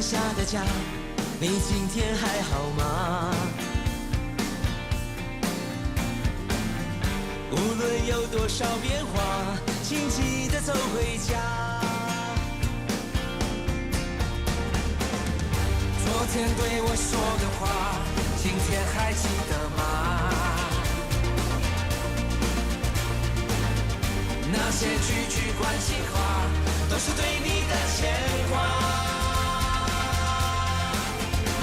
下的家，你今天還好嗎？無論有多少變化，請記得走回家。昨天對我說的話，今天還記得嗎？那些句句關心話，都是對你的牽掛。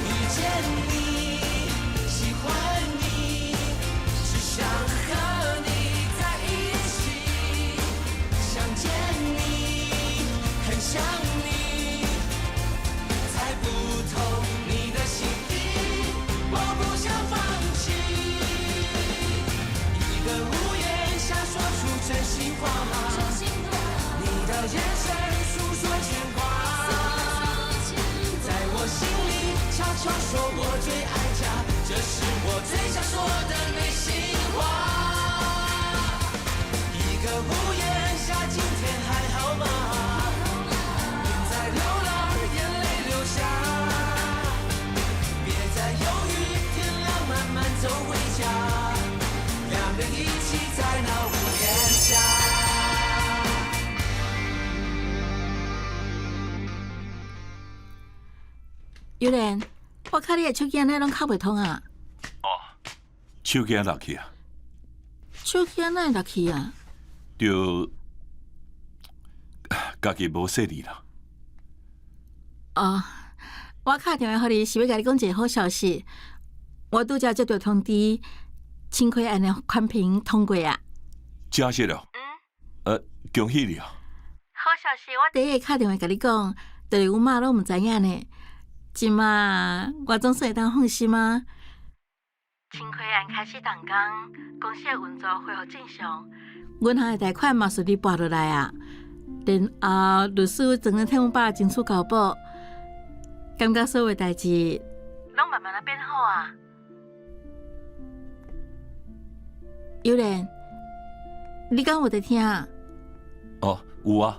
遇見你，喜歡你，只想和你在一起。想見你，很想你，猜不透你的心意，我不想放棄。一個屋檐下說出真心話，你的眼神訴說牽掛，在我心裡悄悄說我最愛家，這是我最想說的內心話。一個屋檐下，今天還好嗎？別再流浪，眼淚流下，別再猶豫，天亮慢慢走回家，兩人一起在那屋檐下。尤蓮，我敲你的手機按呢攏敲袂通啊？哦，手機落去啊？手機按呢會落去啊？就家己無細膩啦。哦，我敲電話予你是欲共你講一個好消息。我拄才接著通知，清虧案的環評通過啊！真實哦？嗯。恭喜你啊！好消息，我第一個敲電話共你講，就是阮媽攏毋知影呢。這馬我總算會當放心啊！清虧案開始動工，公司的運作恢復正常，銀行的貸款嘛順利撥落來啊。然後律師正咧替阮爸爭取交保，感覺所有代誌攏慢慢仔變好啊。尤蓮，你敢有佇聽？哦，有啊。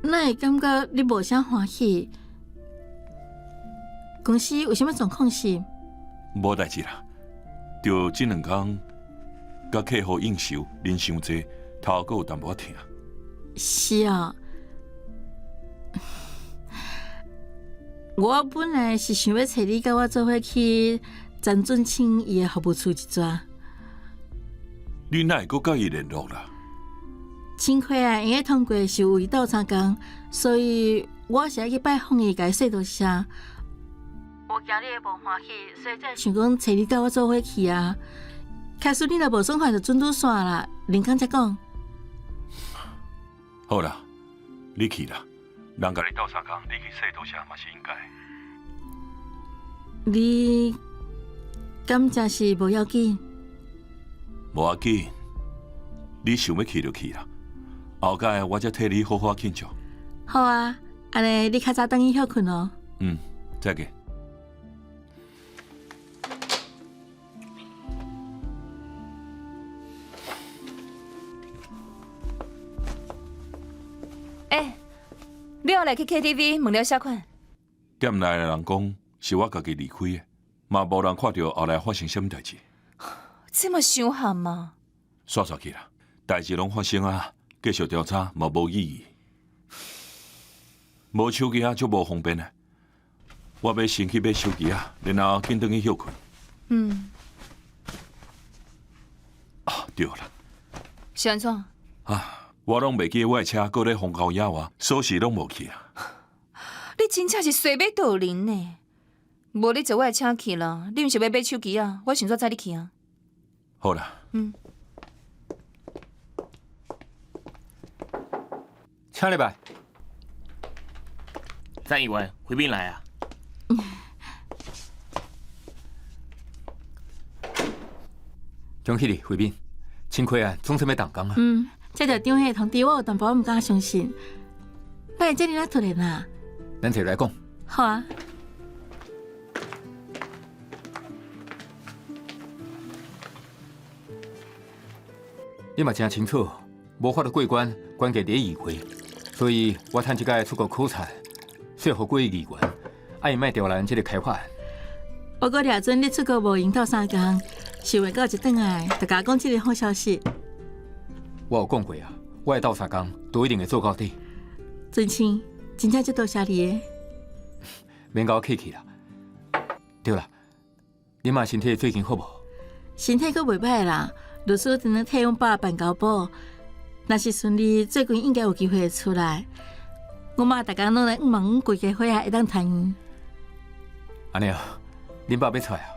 哪會感覺你無啥歡喜？公司有啥物狀況是？無代誌啦，就這兩工，佮客戶應酬，人傷濟，頭閣有淡薄仔疼。是啊，我本來是想欲揣你佮我做伙去陳俊清伊的服務處一逝。你哪會閣佮伊聯絡啦？清虧案會通過是有伊鬥相共，所以我是愛去拜訪伊，共伊說多謝。我驚你會無歡喜，所以才想講揣你佮我做伙去啊。假使你若無爽快，就準拄煞啦，另工再講。好啦，你去啦，人共你鬥相共，你去說多謝嘛是應該。你敢真是無要緊？無要緊，你想欲去就去啦。後擺我才替你好好慶祝。好啊，按呢你較早轉去歇睏囉。嗯，再見。欸，你後來去 KTV 問了啥款？店內的人講是我家己離開的，嘛無人看著後來發生啥物代誌。這嘛傷譀啊！煞煞去啦，代誌攏發生啊，繼續調查嘛無意義。無手機啊，足無方便的。我欲先去買手機啊，然後緊轉去歇睏。嗯。啊，對啦。是按怎？啊，我攏袂記得我的車閣咧荒郊野外，鎖匙攏無去啊！你真正是衰欲倒人呢！無你坐我的車去啦，你毋是欲買手機啊？我想怎載你去啊？好啦。嗯。請入來。曾議員，慧敏來啊！恭喜你，慧敏，清虧案總算欲動工啊！嗯，接著張的通知，我有淡薄仔毋敢相信。哪會遮爾仔突然啊？咱坐來講。好啊。你嘛誠清楚，無法度過關，關鍵佇議會，所以我趁這擺出國考察，說服過議員，啊伊莫刁難這个開發案。我閣掠準你出國無閒鬥相共，想袂到一轉來就共我講這个好消息。我有講過啊，我會鬥相共，都一定會做到底。尊清，真正足多謝你的。免共我客氣啦。對啦，你媽身體最近好無？身體閣袂䆀啦，律師正咧替阮爸辦交保，若是順利，最近應該有機會會出來。阮媽逐工攏咧向望阮規家伙仔會當團圓。按呢啊，恁爸欲出來啊？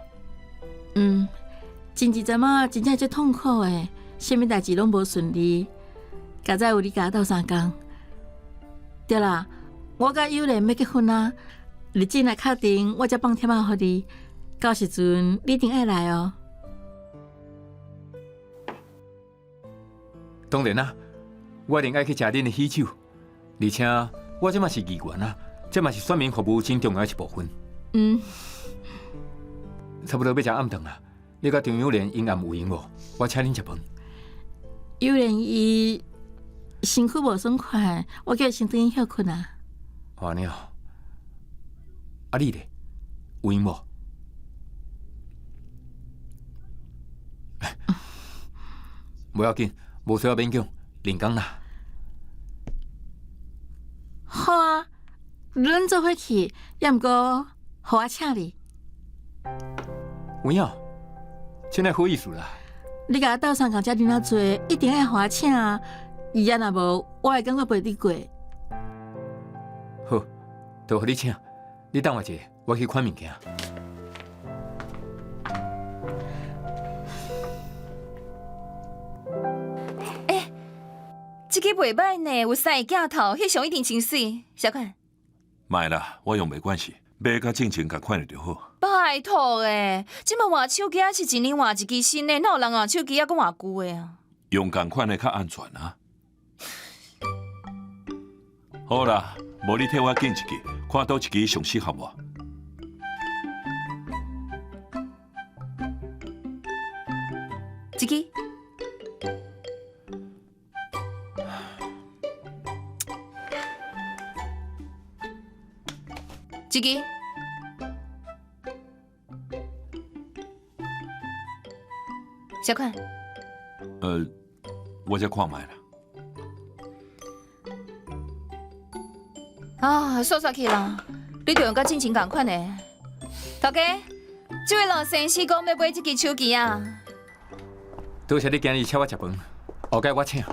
嗯，前一陣仔真正足痛苦的，啥物代誌攏無順利。佳哉有你共我鬥相共。對啦，我佮友蓮欲結婚啊，日子若確定，我才放帖仔予你。到時陣你一定愛來哦。當然啦，我一定愛去食恁的喜酒，而且我這嘛是議員啊，這嘛是選民服務真重要的一部分。嗯。差不多欲食暗頓啦，你佮張友蓮𪜶暗有閒無？我請恁食飯。友蓮伊身軀無爽快，我叫伊先轉去歇睏啊。哦，按呢哦。啊，你咧有閒無？無要緊，無需要勉強，另講啦。好啊，咱做伙去，猶毋過，予我請你。有影？這哪好意思啦？你共我鬥相共遮爾仔濟，一定愛予我請啊！伊啊若無，我會感覺袂得過。好，就予你請。你等我一下，我去款物件。欸，這支袂䆀呢，有三个鏡頭，翕相一定真媠。小款。莫啦，我用袂慣勢，買佮進前仝款的就好。拜託欸，這馬換手機仔是一年換一支新的，哪有人換手機仔閣換舊的啊？用仝款的較安全啊。好啦，無你替我揀一支，看佗一支上適合我。這支。這支。小款。我再看覓啦。啊，煞煞去啦！你著用佮進前仝款的。頭家，這位老先生講欲買這支手機啊。多謝你今日請我食飯，後擺我請。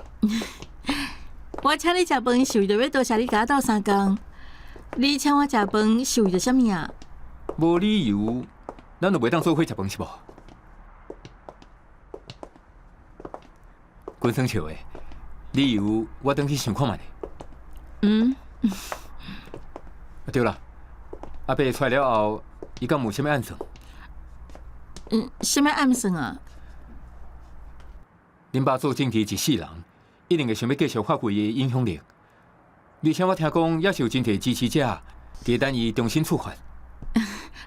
我請你食飯是為著欲多謝你共我鬥相共。你請我食飯是為著啥物啊？無理由，咱就袂當做伙食飯是無？關耍笑的，理由我轉去想看覓。嗯。啊對啦，阿伯出來了後，伊敢有啥物暗算？嗯，啥物暗算啊？恁爸做政治一世人，一定會想欲繼續發揮伊的影響力。而且我聽講，也是有真濟支持者，佇等伊重新出發。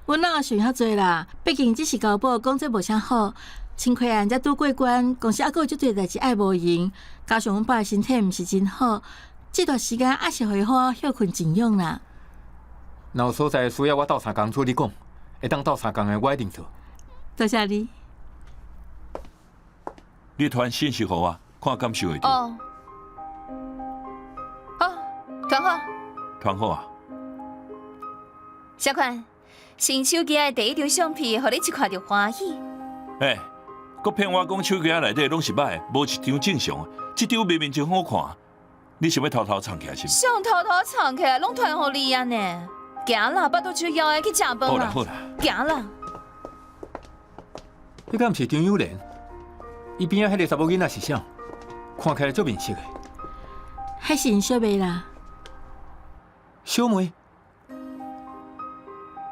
阮哪有想遐濟啦？畢竟只是交保，講這無啥好。凊彩案才拄過關，公司猶閣有足濟代誌愛無閒，加上阮爸身體毋是真好，這段時間猶是予伊好好歇睏靜養啦。若有所在需要我鬥相共做，你講，會當鬥相共的，我一定做。多謝你。你傳信息予我，看敢收會著。哦，好，傳好。傳好啊。小款，新手機的第一張相片，予你一看就歡喜。欸，閣騙我講手機仔內底攏是䆀的，無一張正常的。這張明明真好看，你想欲偷偷藏起來是毋？想偷偷藏起來，攏傳予你啊呢？行啦，腹肚悽枵的去食飯啦。好啦好啦，行啦。彼敢毋是張友蓮？伊邊仔彼个查某囡仔是啥？看起來足面熟的。彼是𪜶小妹啦。小妹？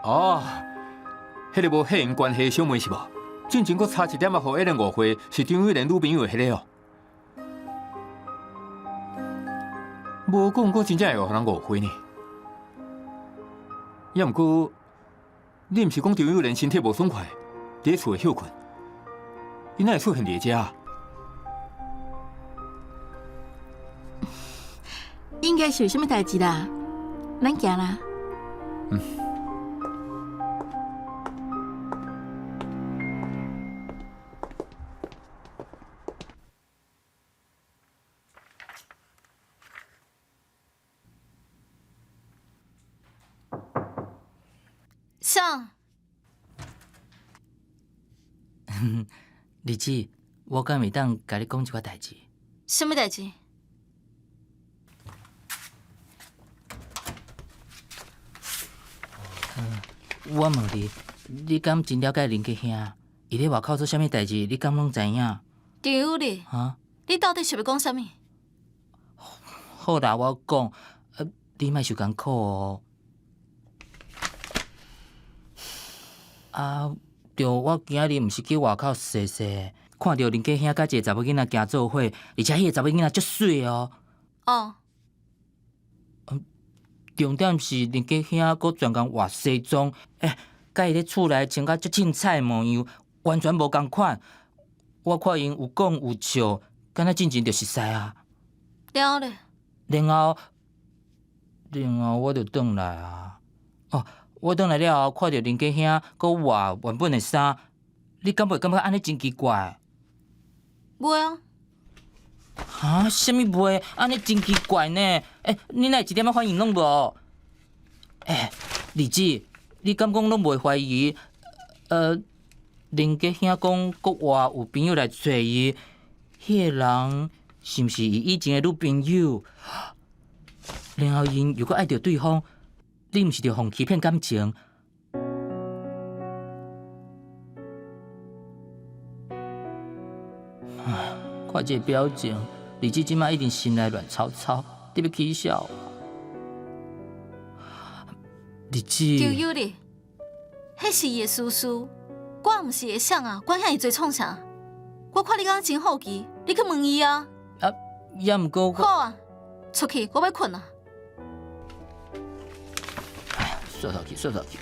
哦，彼个無血緣關係的小妹是無？進前閣差一點仔，予彼個誤會是張友蓮女朋友的彼个哦。無講，閣真正會予人誤會呢。猶毋過，你毋是講張友蓮身體無爽快，佇咧厝內歇睏，伊哪會出現佇遮啊？應該是有啥物代誌啦，咱行啦。嗯。啥？丽姊，我敢會當共你講一寡代誌？啥物代誌？我問你，你敢真了解林家兄？伊咧外口做啥物代誌，你敢攏知影？陳有禮，哈？你到底是欲講啥物？好啦，我講，你莫受艱苦哦。啊，著我今仔日毋是去外口踅踅，看著林家兄佮一個查某囡仔行做伙，而且彼個查某囡仔足媠哦。哦。重點是林家兄閣專工換西裝，欸，佮伊咧厝內穿甲足凊彩的模樣，完全無仝款。我看𪜶有講有笑，敢若進前就熟似啊。然後咧？然後，然後我就轉來啊。哦，我轉來了後，看著林家兄閣換原本的衫，你敢袂感覺按呢真奇怪？袂啊。哈？啥物袂？按呢真奇怪呢？欸，你哪會一點仔反應攏無？欸，麗姊，你敢講攏袂懷疑？林家兄講國外有朋友來揣伊，彼個人是毋是伊以前的女朋友？然後𪜶又閣愛著對方，你毋是著予欺騙感情？唉，看這個表情，麗姊這擺一定心內亂糟糟，得欲起痟。麗姊，求有你，彼是伊的私事，我毋是會想啊，管遐爾濟創啥？我看你敢若真好奇，你去問伊啊。啊，也毋過，好啊，出去，我欲睏啊。哎，刷頭去，刷頭去，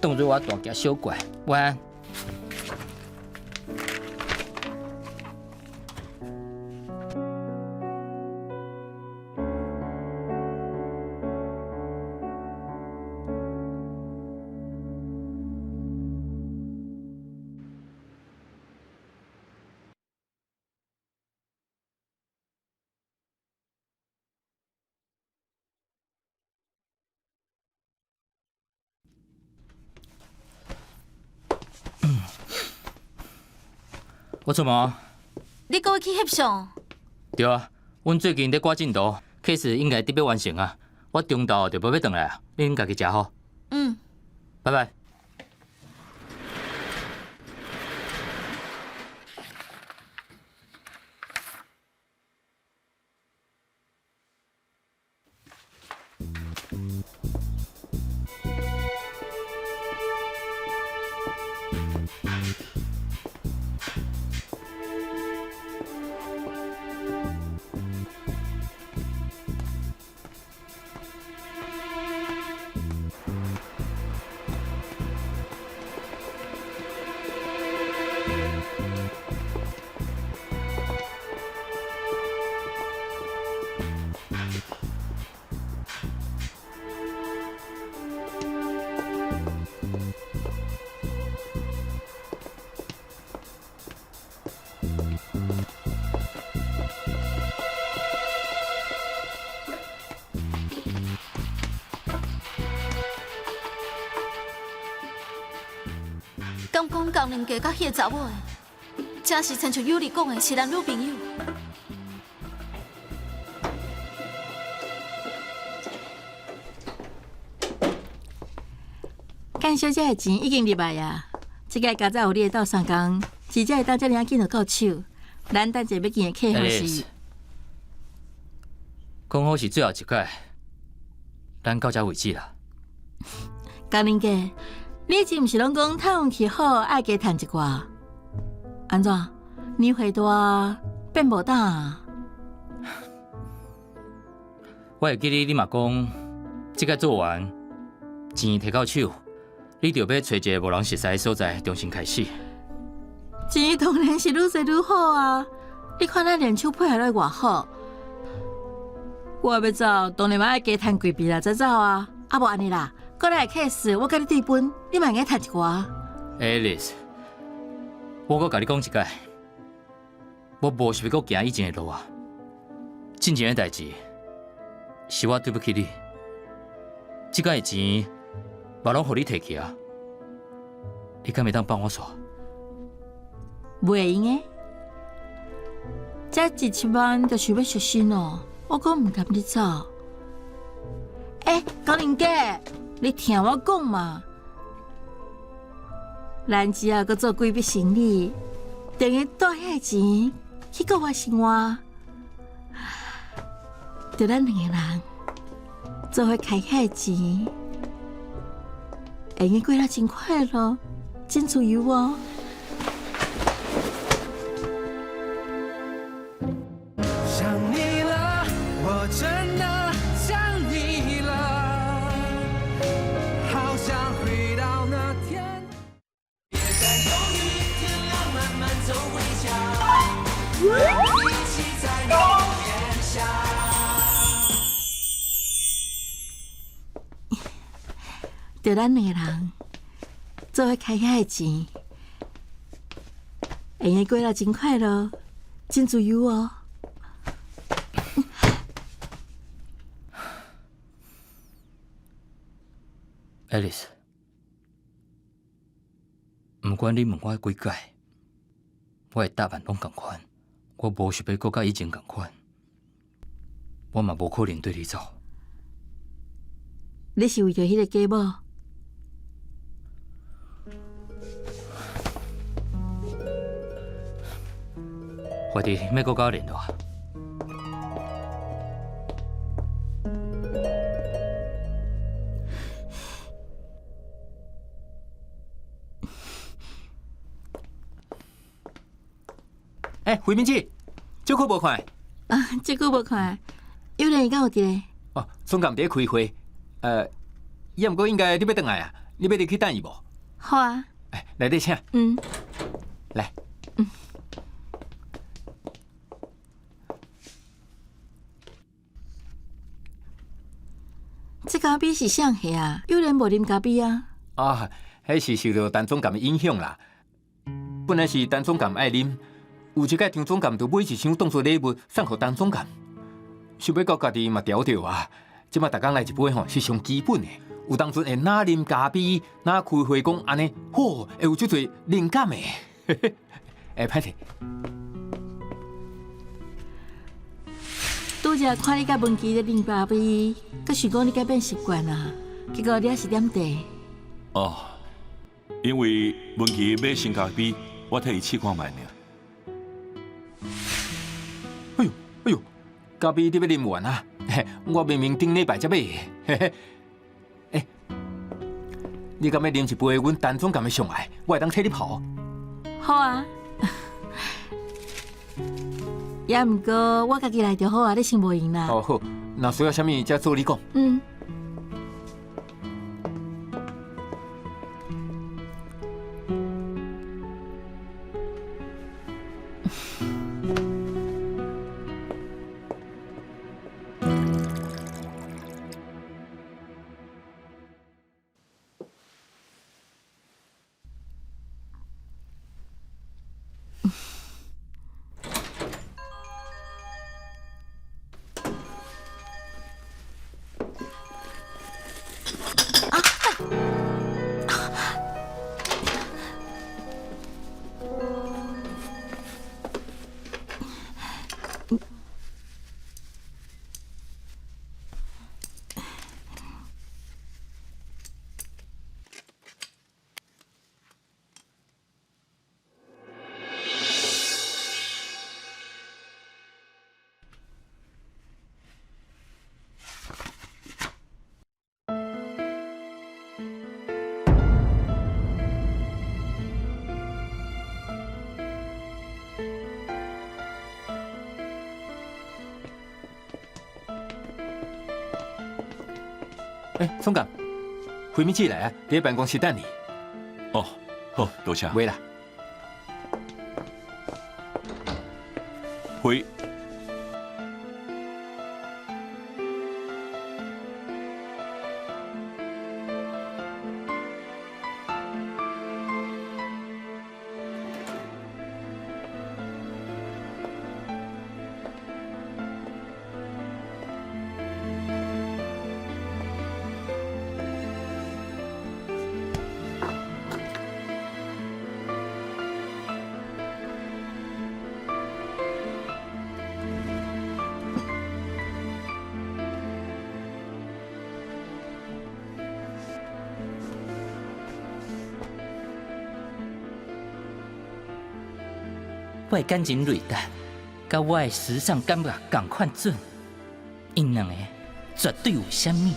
當做我大驚小怪，晚安。我出門。你閣欲去翕相？對啊，阮最近咧趕進度，case 應該得欲完成啊。我中晝就無欲轉來啊，恁家己食好。嗯。拜拜。敢講江寧家佮彼個查某的，真是親像有你講的是男女朋友。江小姐的錢已經入來啊！這个加早有你會鬥相共，錢才會當遮爾仔緊就到手。咱等一下欲見的客戶是，講好是最後一擺，咱到這為止啦。江寧家，你以前毋是攏講趁運氣好，愛加趁一寡？按怎？年歲大變無膽啊？我會記得你嘛講，這个做完，錢提到手，你就欲揣一个無人熟似的所在重新開始。錢當然是愈濟愈好啊！你看咱連手配合得偌好，我欲走，當然嘛愛加趁幾筆啦，才走啊！啊無按呢啦，過來的 case 我佮你對分，你嘛會用趁一寡。 Alice，我閣共你講一擺，我無想欲閣行以前的路啊。進前的代誌是我對不起你，這擺的錢嘛攏予你提去啊，你敢會當放我煞？袂用的，這1,000萬就想欲贖身哦，我閣毋甘你走。欸，高玲姐，你聽我講嘛，咱只要閣做幾筆生意，就會帶遐錢去國外生活，就咱兩個人做伙開遐錢，會用過得真快樂，真自由哦。想你了，我真的想你了，好想回到那天。別再猶豫，天亮慢慢走回家，一起在屋檐下。就咱兩個人做伙開遐錢，會用過得真快樂，真自由哦。 Alice，毋管你問我幾擺，我的答案攏仝款。我無想欲閣佮以前仝款，我嘛無可能綴你走。你是為著彼个假某？懷弟，欲閣佮我聯絡啊？欸，惠敏姊，這久無看。啊，這久無看，有蓮伊敢有佇咧？哦，總監佇咧開會。也毋過應該你欲轉來啊？你欲入去等伊無？好啊。欸，內底請。嗯。來。嗯。這咖啡是啥貨啊？有蓮無啉咖啡啊？啊，彼是受著陳總監的影響啦。本來是陳總監愛啉，有一擺張總監就買一箱當做禮物送予陳總監，想欲到家己嘛調著啊。這擺逐工來一杯吼是上基本的。有當陣會若啉咖啡，若開會講按呢，吼會有足濟靈感的。欸，歹勢。拄才看你佮文琪咧啉咖啡，閣想講你改變習慣啊，結果你還是點茶。哦，因為文琪買新咖啡，我替伊試看覓爾。哎喲，哎喲，咖啡你欲啉完啊？我明明頂禮拜才買的。欸，你敢欲啉一杯阮陳總監的上愛？我會當替你泡。好啊。也毋過我家己來就好啊，你先無閒啦。哦好，若需要啥物才做你講。嗯。欸，總監，惠敏姊來啊，佇咧辦公室等你。哦，好，多謝。袂啦。惠。我的感情雷達，佮我的時尚感覺仝款準，𪜶兩个絕對有啥物。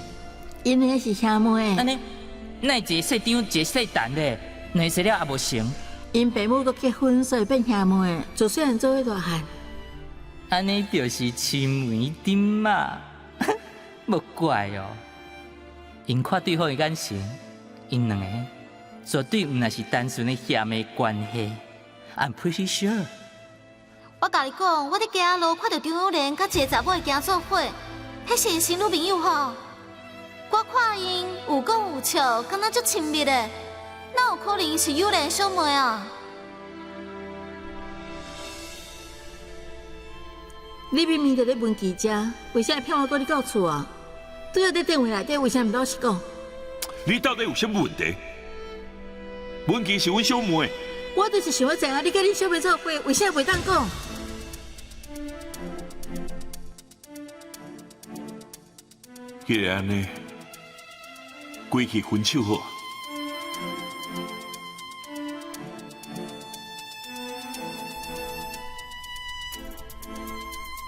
𪜶兩个是兄妹。按呢，哪會一个姓張，一个姓陳咧？兩个生了也無成。𪜶爸母閣結婚，所以變兄妹。自細漢做伙大漢。按呢就是青梅竹馬，無怪哦。𪜶看對方的眼神，𪜶兩个絕對毋若是單純的兄妹關係。I'm pretty sure。我共你講，我佇街仔路看著張友蓮佮一個查某的行做伙，彼是𪜶新女朋友吼。我看𪜶有講有笑，敢若足親密的，哪有可能是友蓮小妹啊？你明明佇咧文琪遮，為啥會騙我閣你到厝啊？拄仔佇電話內底，為啥毋老實講？你到底有啥物問題？文琪是阮小妹。我就是想欲知影，你佮恁小妹做伙，為啥袂當講？既然按呢，規氣分手好。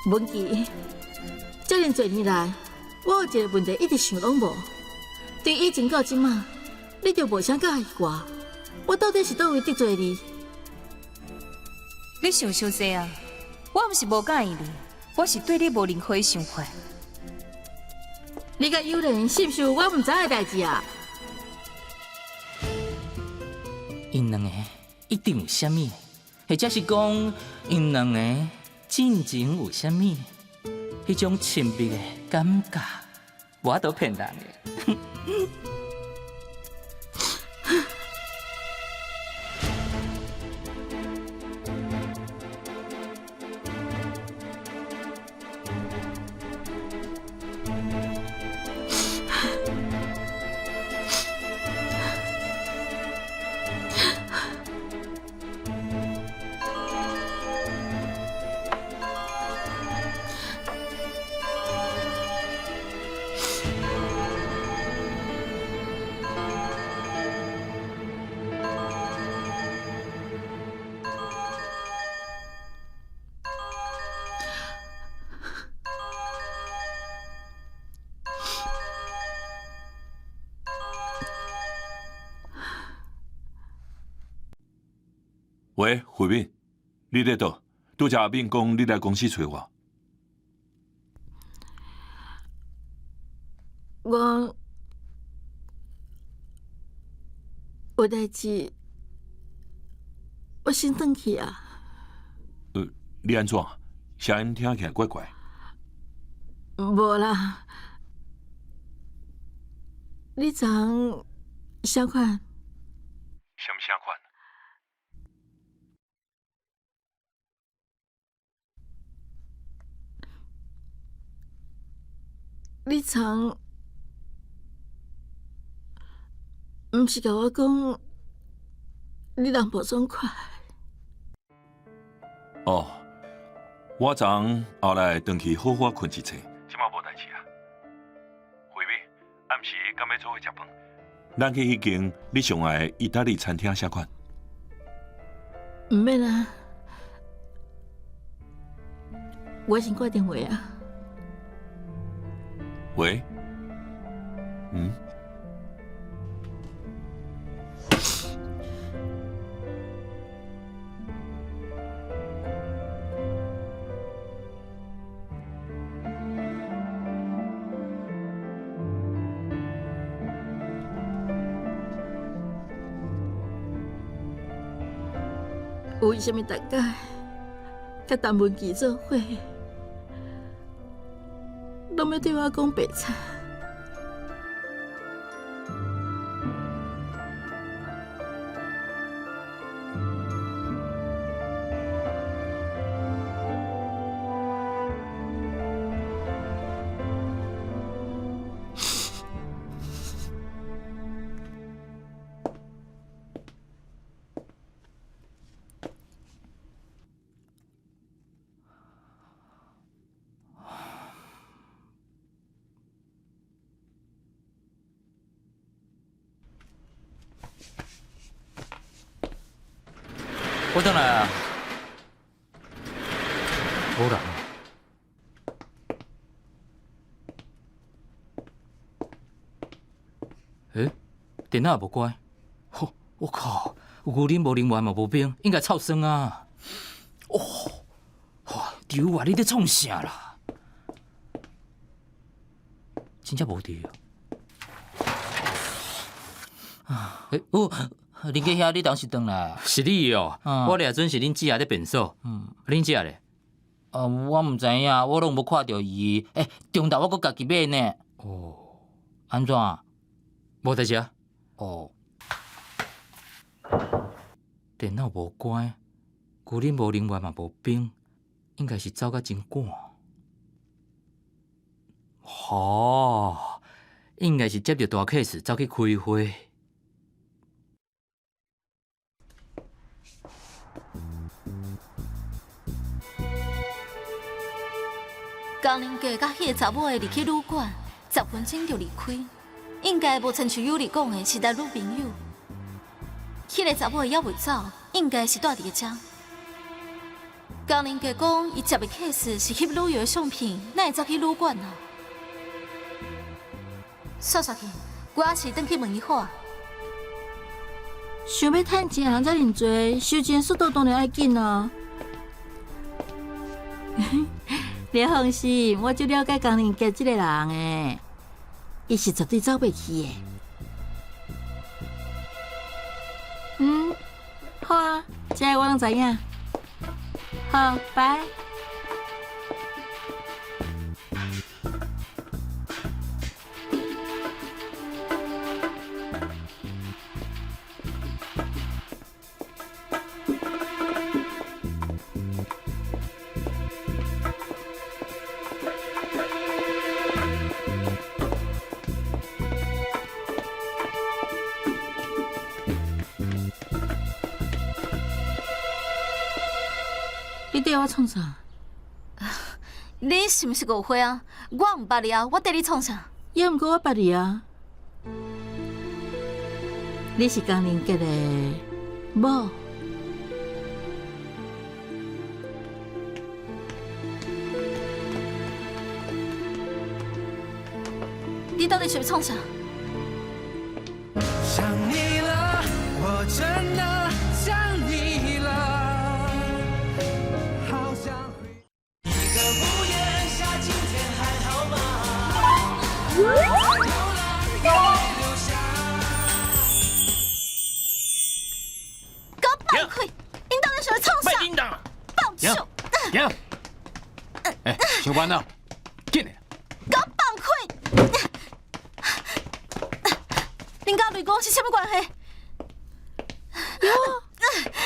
文琪，遮爾濟年來，我有一個問題一直想攏無。對以前到這馬，你就無啥佮意我，我到底是佗位得罪你？你想傷濟啊！我毋是無佮意你，我是對你無任何的想法。你佮友蓮是毋是有我毋知的代誌啊？𪜶兩個一定有啥物，或者是講𪜶兩個進前有啥物，彼種親密的感覺，無法度騙人的。喂，慧敏，你佇佗？拄才阿敏講你來公司揣我。我有代誌，我先轉去啊。你按怎？聲音聽起來怪怪。無啦，你昨昏啥款？啥物啥款？你昨昏毋是共我講你人無爽快？哦，我昨昏後來轉去好好睏一醒，這馬無代誌啊。慧敏，暗時敢欲做伙食飯？咱去彼間你上愛的義大利餐廳啥款？毋免啊，我先掛電話啊。喂，嗯？為啥物逐擺佮陳文琪做伙，攏欲對我講白賊？我轉來啊！某人。欸，电脑也无关。吼，我靠！牛奶无啉完嘛无冰，应该臭酸啊！哦，哇，丢啊！你咧创啥啦？真正无伫。啊，欸，哦，林家兄，你当时转来？是你哦，我掠准是恁姊仔咧变数。嗯，恁姊仔咧？我毋知影，我拢无看著伊。欸，中昼我阁家己买呢。哦，按怎？无代志啊。哦，电脑无关，牛奶无啉完嘛无冰，应该是走甲真赶。哦，应该是接著大 case 走去开会。江玲杰佮彼个查某的入去旅馆，10分钟就离开，应该无亲像有你讲的是男女朋友。彼个查某的犹未走，应该是蹛伫个遮。江玲杰讲，伊接的 case 是翕旅游的相片，哪会走去旅馆啊？煞煞去，我还是转去问伊好啊。想欲趁钱的人遮尔济，收钱速度当然爱紧啊。你放心，我足了解江玲杰这个人的，伊是绝对走袂去的。嗯，好啊，这个我拢知影。好，拜。你缀我创啥？你是毋是误会啊？我毋捌你啊，我缀你创啥？也毋过我捌你啊。你是江玲杰的某。你到底想欲创啥？想你了，我真的想你了，好想回一个屋檐下，今天还好吗？流浪眼泪流下。搞放开！𪜶到底想欲创啥？放手！行。欸，上班了，紧来。搞放开！恁佮雷公是啥物关系？哟，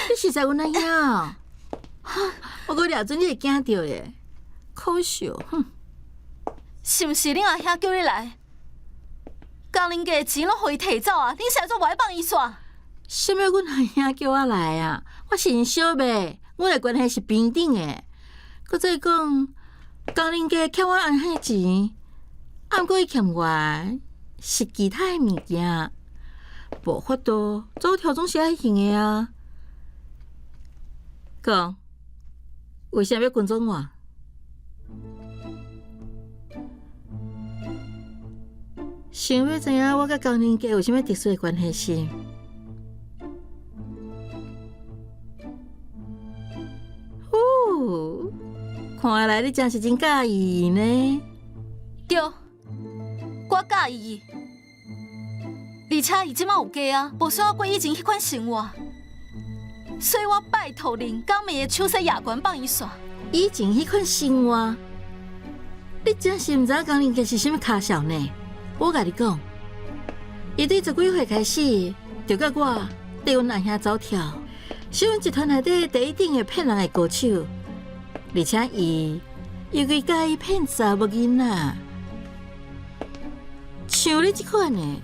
你实在阮阿兄，我阁掠准你会惊著咧，可笑！哼，是毋是恁阿兄叫你来？江玲家的钱拢予伊提走啊！恁是按怎无爱放伊煞？啥物？阮阿兄叫我来啊？我是𪜶小妹，阮的关系是平等的。阁再讲，江玲家欠我阿兄钱，啊，毋过伊欠我的是其他的物件，无法度，走跳总是爱还的啊。讲，为啥欲跟踪我？想欲知影我佮江玲家有啥物特殊的关系是？哦，看来你真是真佮意呢。对，我佮意伊，而且伊这马有家啊，无需要过以前彼款生活，所以我拜托恁，江美的手势亚悬放伊煞。以前彼款生活，你真是毋知影江玲家是啥物跤数呢？我共你讲，伊对十几岁开始就佮我缀阮阿兄走跳，是阮集团内底第一等的骗人的高手，而且伊尤其佮意骗查某囡仔。像你这款的，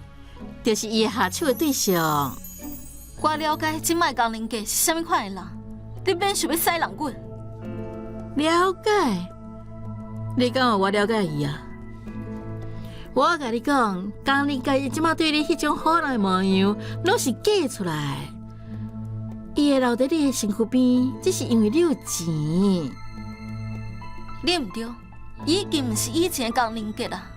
就是伊的下手的对象。我了解这摆江玲家是啥物款的人，你免想欲使弄阮。了解？你敢有我了解伊啊？我共你讲，江玲家伊这摆对你彼种好人的模样，拢是假出来。伊会留伫你的身躯边，只是因为你有钱。你毋對，伊已經毋是以前的江寧傑啊。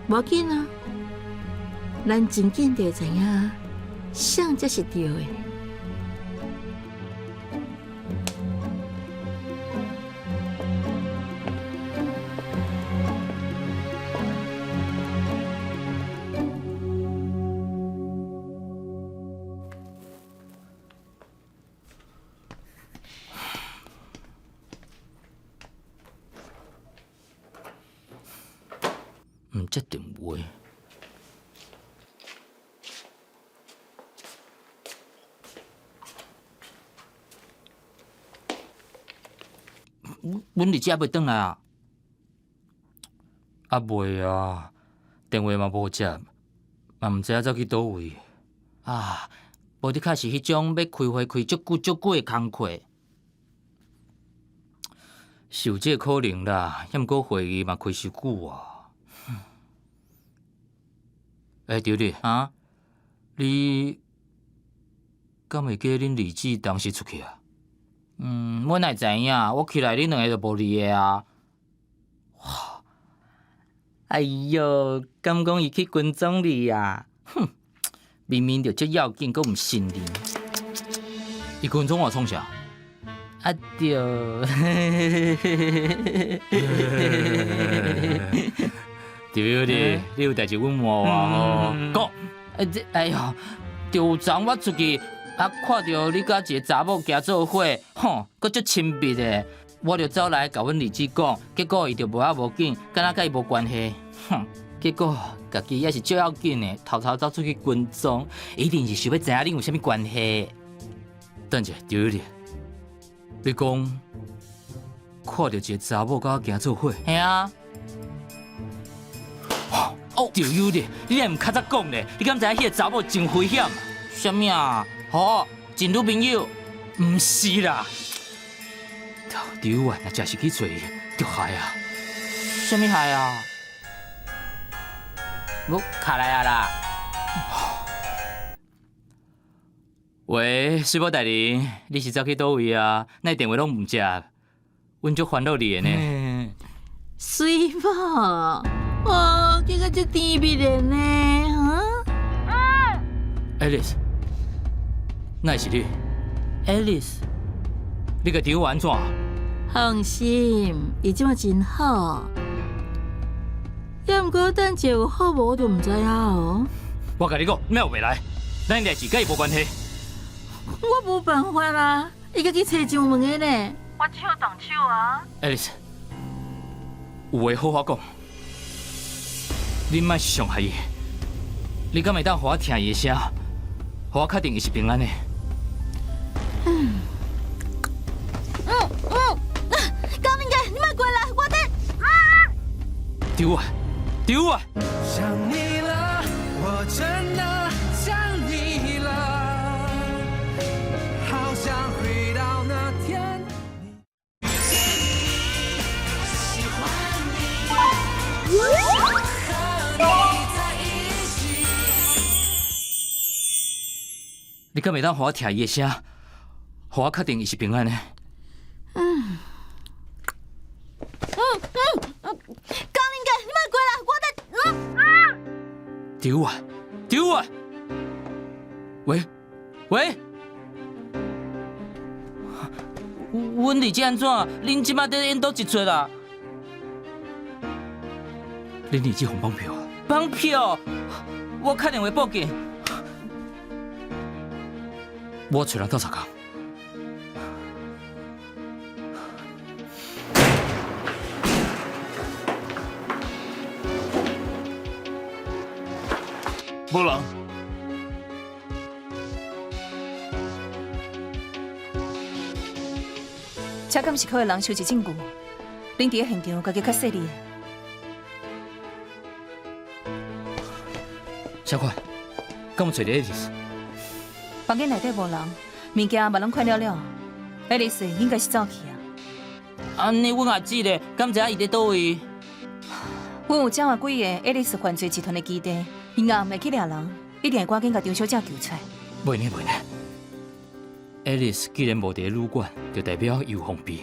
無要緊啊，咱真緊就會知影，啥才是對的。毋接电话。阮二姐犹未转来啊？啊未啊，电话嘛无接，嘛毋知影走去佗位。啊，无你较是彼种欲开会开足久足久的工课，是有这个可能啦。抑毋过会议嘛开伤久啊。欸，张理啊，你敢会记恁二姊当时出去啊？嗯，我哪会知影？我起来恁两个就无伫个啊。哇！哎哟，敢讲伊去跟踪你啊？哼，明明就足要紧，阁毋信任。伊跟踪我创啥？啊著。对咧，你有代誌阮問我吼，講。哎這，哎喲，就有昨我出去，啊看著你佮一个查某行做伙，吼，閣足親密的，我就走來共阮二姊講，結果伊就無仔無緊，敢若佮伊無關係，哼，結果家己也是足要緊的，偷偷走出去跟蹤，一定是想欲知影恁有啥物關係。等者，對咧，你講看著一個查某佮我行做伙，嘿啊。哦，就有咧，你若毋較早講咧，你敢知影彼個查某真危險？啥物啊？吼，前女朋友？毋是啦，對啊，若真是去揣伊，著害啊！啥物害啊？無卡來啊啦！喂，水某大人，你是走去佗位啊？哪電話攏毋接？阮足煩惱你的呢。水某。哦，這個足甜蜜的呢，哈？Alice，哪會是你？Alice，你共丈夫按怎？放心，伊這馬真好。抑毋過等者有好無，我就毋知影哦。我共你講，你莫有未來，咱代誌佮伊無關係。我無辦法啊，伊家己揣上門的呢。我只好動手啊。 Alice，有話好好講。你莫傷害伊，你敢會當予我聽伊的聲，予我確定伊是平安的？江寧傑，你莫過來，我佇。丟啊，丟啊！想你了，我真的想你了，好想回到那天。喜歡你，想和你在一起。你敢會當予我聽伊的聲，予我確定伊是平安的？江寧傑，你莫過來，我佇。丟啊，丟啊！喂，喂，阮二姊按怎？恁這馬佇演佗一齣啊？恁二姊予綁票？綁票？我敲電話報警。我揣人鬥相共。無人。這敢是靠人收集證據？恁佇現場家己較細膩。小款，敢有揣著愛麗絲？房間內底無人，物件嘛攏看了了，愛麗絲應該是走去啊。按呢，阮阿姊咧，敢知影伊佇佗位？阮有掌握幾个愛麗絲犯罪集團的基地，𪜶也毋會去掠人，一定會趕緊共張小姐救出來。袂呢袂呢。愛麗絲既然無佇咧旅館，就代表伊有防備。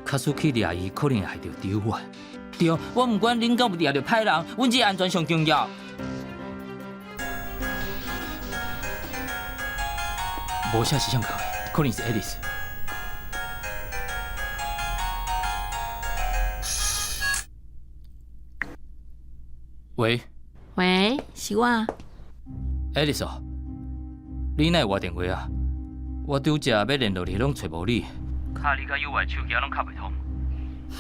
假使去掠伊，可能會害著張月。對，我毋管恁敢有掠著歹人，阮這安全上重要。無寫是啥敲的，可能是愛麗絲。喂。喂，是我。愛麗絲哦，你哪會掛電話啊？我拄才欲聯絡你，攏揣無你。敲你佮友愛手機攏敲袂通。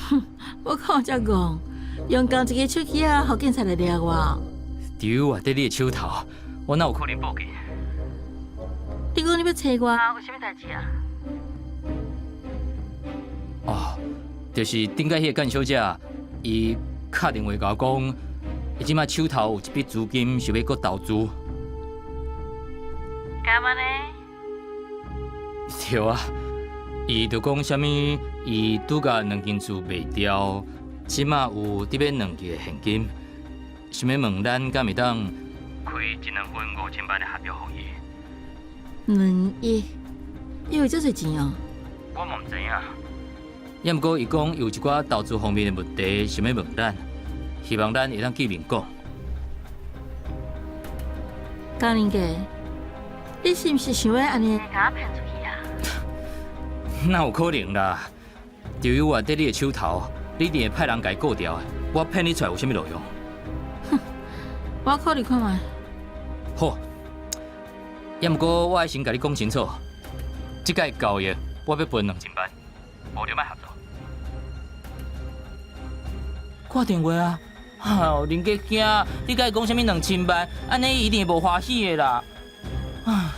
哼，我看這戇，用仝一个手機仔，予警察來掠我。張友佇你的手頭，我哪有可能報警？你講你欲揣我，有啥物代誌啊？哦，就是頂擺彼个簡小姐，伊敲電話共我講，伊這擺手頭有一筆資金想欲閣投資。敢按呢？對啊，伊就講啥物，伊拄共兩間厝賣掉，這擺有佇欲兩億的現金，想欲問咱敢會當開一兩份5000萬的合約予伊。兩億，伊有遮濟錢哦？我嘛毋知影。也毋過伊講有一寡投資方面的問題，想欲問咱，希望咱會當見面講。江林傑，你是毋是想欲按呢共我騙出去啊？哪有可能啦？張友佇你的手頭，你一定會派人共伊顧掉的。我騙你出來有啥物路用？哼，我考慮看覓。好，也毋過我愛先共你講清楚，這擺交易我欲賠2000萬，無就莫合作。掛電話啊！哎喲，林杰兄，你共伊講啥物2000萬？按呢伊一定會無歡喜的啦。啊！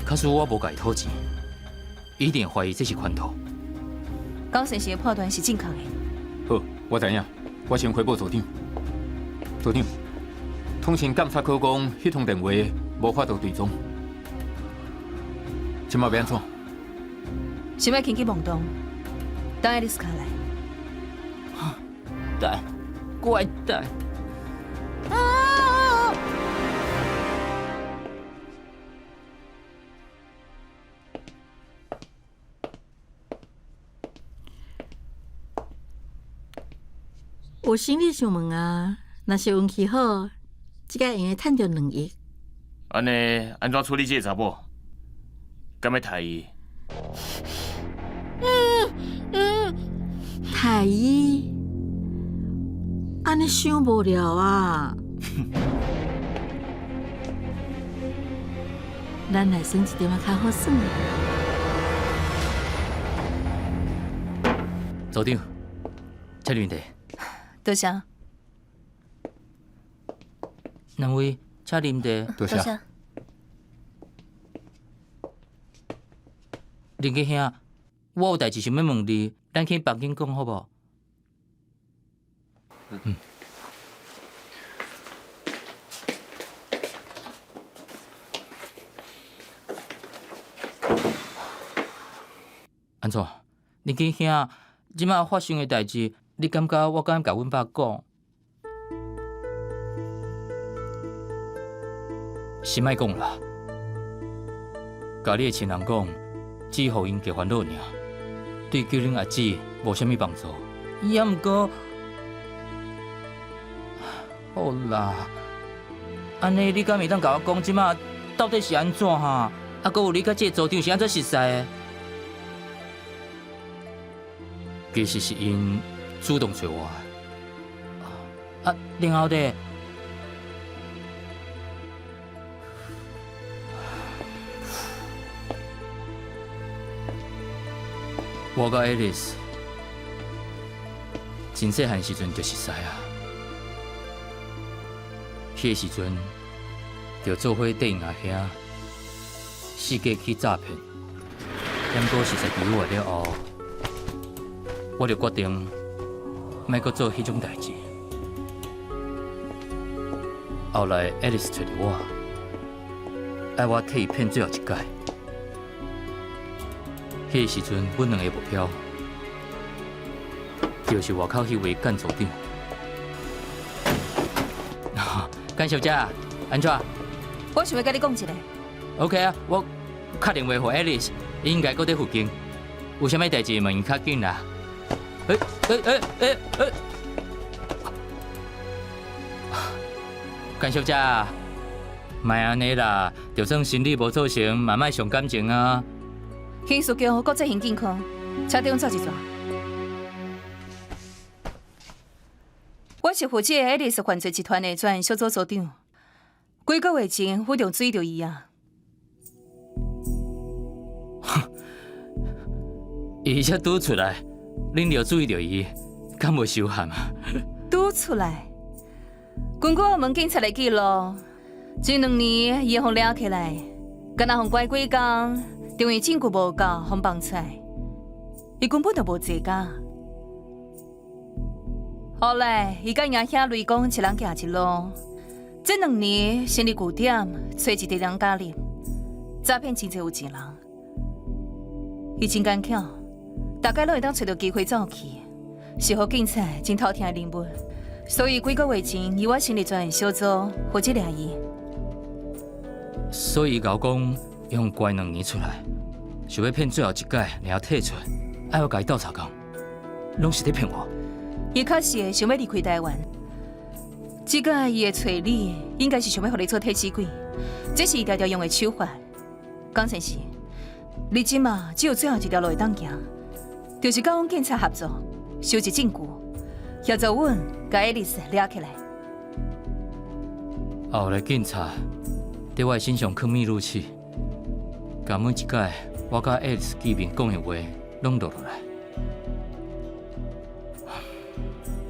假使我無共伊討錢，伊一定會懷疑這是圈套。高先生的判斷是正確的。好，我知影，我先回報組長。組長，通訊監察科講，彼通電話無法度追蹤，這擺欲按怎？想欲輕舉妄動，等愛麗絲卡來。等，閣愛等。啊！有生理想問啊，若是運氣好，這擺會用得趁著兩億。按呢，按怎處理這个查某？敢欲刣伊？刣伊？按呢傷無聊啊！咱來耍一點仔較好耍的。組長，請啉茶。多謝。兩位，請啉茶。多謝。林杰兄，我有代誌想欲問你，咱去房間講好無？嗯。按怎？林杰兄，這擺發生的代誌，你感覺我敢共阮爸講？是莫講啦，共你的親人講，只予𪜶加煩惱爾，對救恁阿姊無啥物幫助。也毋過，好啦，按呢你敢會當共我講，這擺到底是按怎哈？啊，閣有你佮這个組長是按怎熟似的？其實是𪜶主動揣我的。啊，然後咧？我佮愛麗絲真細漢時陣就熟似啊，彼个時陣就做伙綴𪜶阿兄四界去詐騙，毋過熟似張友了後，我就決定莫閣做彼種代誌。後來愛麗絲揣著我，愛我替伊騙最後一擺。彼個時陣，阮兩個目標就是外口彼位簡組長。簡小姐，按怎？我想欲佮你講一下。 OK 啊，我敲電話予 Alice，伊應該閣佇附近。有啥物代誌問伊較緊啦。欸欸欸欸欸！甘小姐，莫按呢啦，就算生理無做成，嘛莫傷感情啊。刑事局國際刑警科，請綴阮走一逝。我是負責愛麗絲犯罪集團的專案小組組長。幾個月前，我就注意著伊啊。伊才拄出來，恁就注意著伊，敢無相合啊？拄出來，根據我們警察的記錄，前兩年伊予掠起來，敢若予關幾工，因為證據無夠，予放出來。伊根本就無坐監。後來，伊佮𪜶兄雷公一人行一路。這兩年成立據點，揣一個人加入，詐騙真濟有錢人。伊真剛巧，大概攏會當揣著機會走去，是予警察真頭疼的人物。所以幾個月前，由我成立專案小組負責掠伊。所以𠢕講予關兩年出來，想欲騙最後一擺，然後退出，愛我共伊鬥相共，攏是咧騙我。伊確實想欲離開台灣。這擺伊會揣你，應該是想欲予你做替死鬼，這是伊常常用的手法。講真實，你這馬只有最後一條路會當行，就是佮阮警察合作，收集證據，協助阮共愛麗絲掠起來。後來警察佇我的身上囥密錄器，共每一擺我佮愛麗絲見面講的話攏錄落來。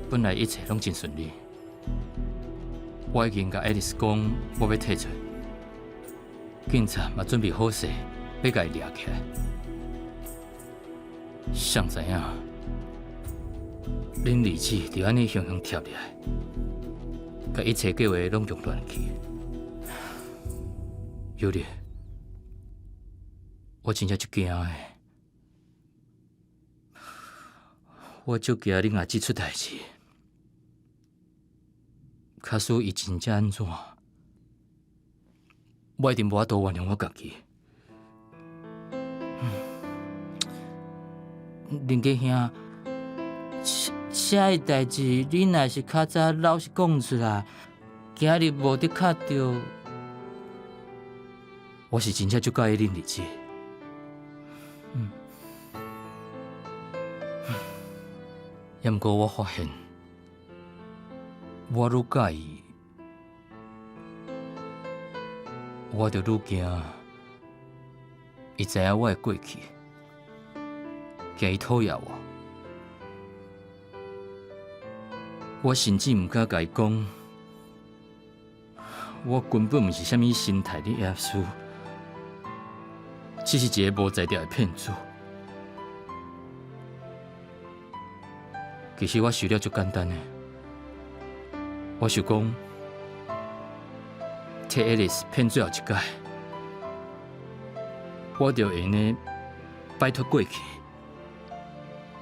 本來一切攏真順利。我已經共愛麗絲講，我欲退出，警察嘛準備好勢，欲共伊掠起來。誰知影，恁兒子就按呢雄雄跳入來，共一切計劃攏用亂去。尤麗，我真正足驚的，我足驚恁阿姊出代誌。假使伊真正按怎，我一定無法度原諒我家己。林家兄，這个代誌你若是較早老實講出來，今日無得敲著，我是真正足佮意恁兒子。抑毋過我發現。我愈佮意，我就愈驚伊知影我的過去，驚伊討厭我。我甚至毋敢共伊講，我根本毋是啥物神泰的耶穌，只是一个無才調的騙子。其實我想了足簡單的。我想講，替愛麗絲騙最後一擺，我就會用得擺脫過去，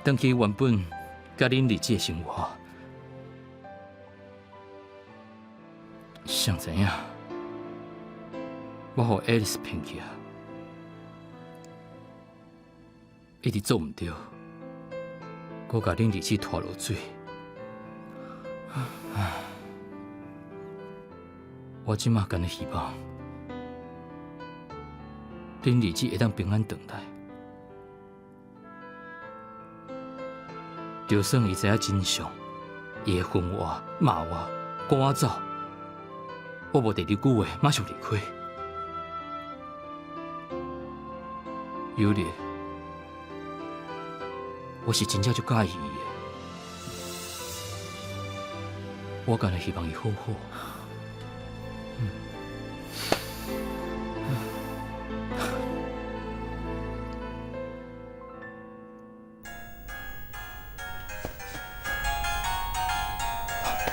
轉去原本佮恁兒子的生活。誰知影，我予愛麗絲騙去啊，一直做毋著，閣共恁兒子拖落水。我這馬干焦希望，恁兒子會當平安轉來。就算伊知影真相，伊會恨我、罵我、趕我走，我無第二句話，馬上離開。尤麗，我是真正足佮意伊的，我干焦希望伊好好。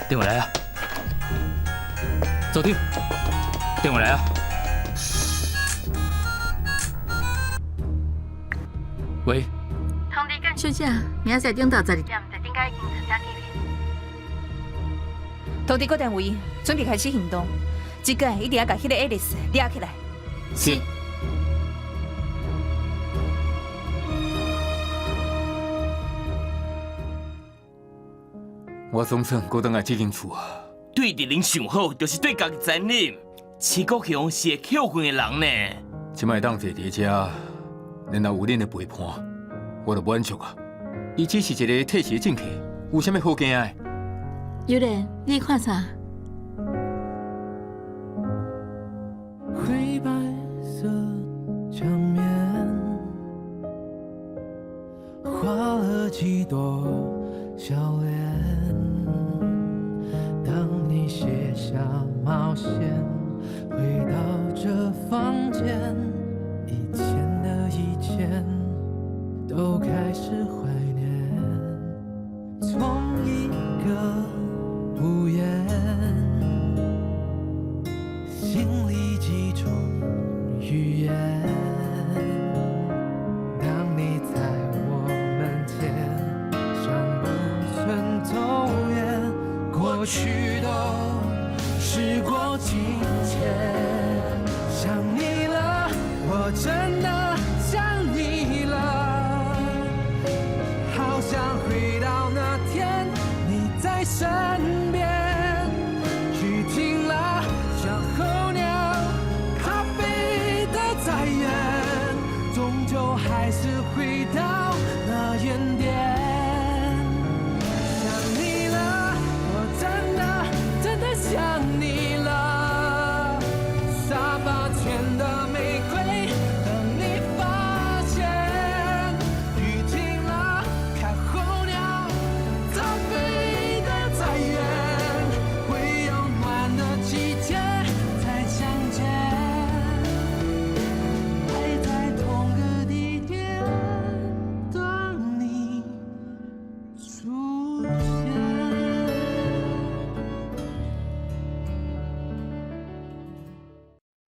電話來啊，組長，電話來啊。喂。通知甘小姐，明仔載中晝12點在頂街警察廳見面。通知各單位，準備開始行動。這擺一定愛共彼个愛麗絲掠起來。是。我總算閣轉來這間厝啊！對敵人上好，就是對家己殘忍。齊國雄是會後悔的人呢。這擺會當坐佇遮，然後有恁的陪伴，我就滿足啊。伊只是一个退席的政客，有啥物好驚的？尤蓮，你看啥？灰白色牆面，畫了幾朵笑臉。當你卸下帽線，回到這房間，以前的一切都開始懷念。從一個屋檐，心裡幾種語言。當你在我門前，像不曾走遠，過去都時過境遷。想你了，我真的想你了，好想回到那天你在身邊。雨停了，像候鳥，它飛得再遠，終究還是回到那原點。